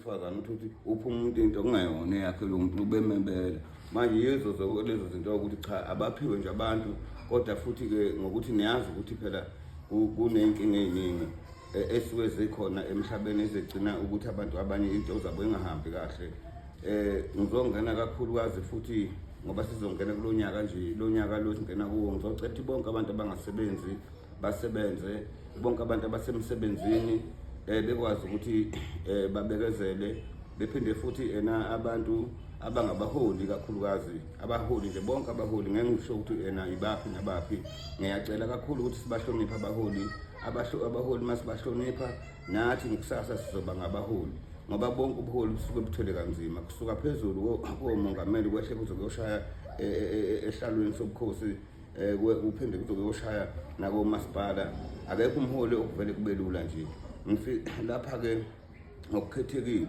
Wesifazane uthi uthi upha umuntu into okungeyona eyakhe lo muntu ubemebela. Manje yizo zonke lezo zinto ukuthi cha, abaphiwe nje abantu, kodwa futhi-ke ngokuthi niyazi ukuthi phela kuney'nkinga ey'ningi esuke zikhona emhlabeni ezigcina ukuthi abantu abanye into zabo ingahambi kahle. Ngizongena kakhulukazi futhi ngoba sizongena kulo nyaka nje, lo nyaka lo singena kuwo, ngizocela ukuthi bonke abantu abangasebenzi basebenze, bonke abantu abasemsebenzini bekwazi ukuthi babekezele, bephinde futhi ena abantu abangabaholi, kakhulukazi abaholi nje, bonke abaholi, ngeke ngisho ukuthi ena ibaphi nabaphi. Ngiyacela kakhulu ukuthi sibahloniphe abaholi. Abaholi masibahlonipha, nathi ngikusasa sizoba ngabaholi, ngoba bonke ubuholi busuke buthwele kanzima, kusuka phezulu komongameli kwehle kuze kuyoshaya ehlalweni sobukhosi, kuphinde kuze kuyoshaya nakomasipala. Akekho umholi okuvele kube lula nje. Lapha-ke ngokukhethekile.